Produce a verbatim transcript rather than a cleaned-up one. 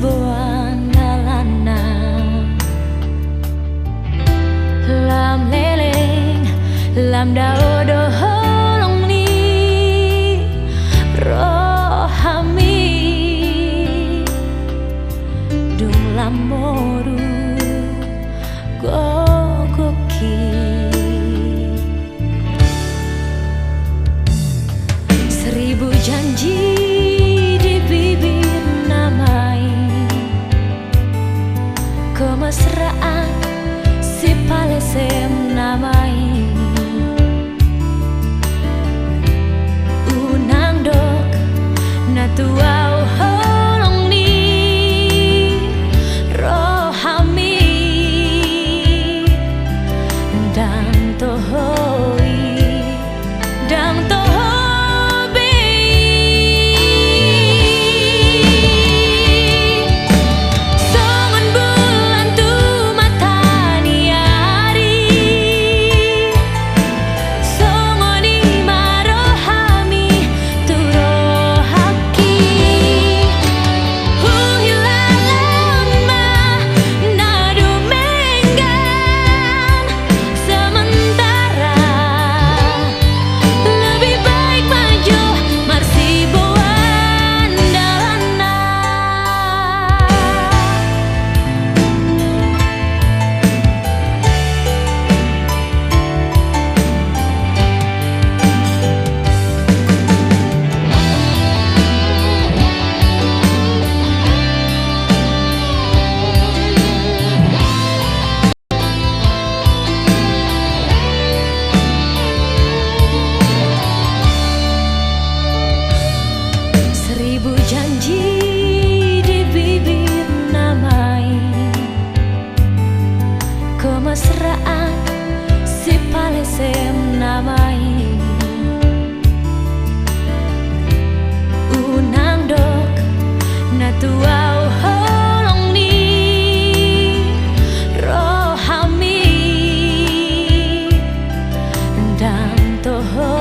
boan dalanna. Lam leleng, lam dao do holong ni rohami. Dung lam modom gogongki. Seribu janji di bibir na main, kemesraan sipalesem na main. Unang dok na tu au holong ni rohami. Ndang toho i, ndang toho be i. Songon bulan tu mata ni ari, songon i ma rohami tu rohangki. Huhilala ma na dumenggan sementara, lebih baik ma jo marsiboan dalanna. Seribu janji di bibir na main, kemesraan sipalesem na main. Unang dok na tu au holong ni rohami. Ndang toho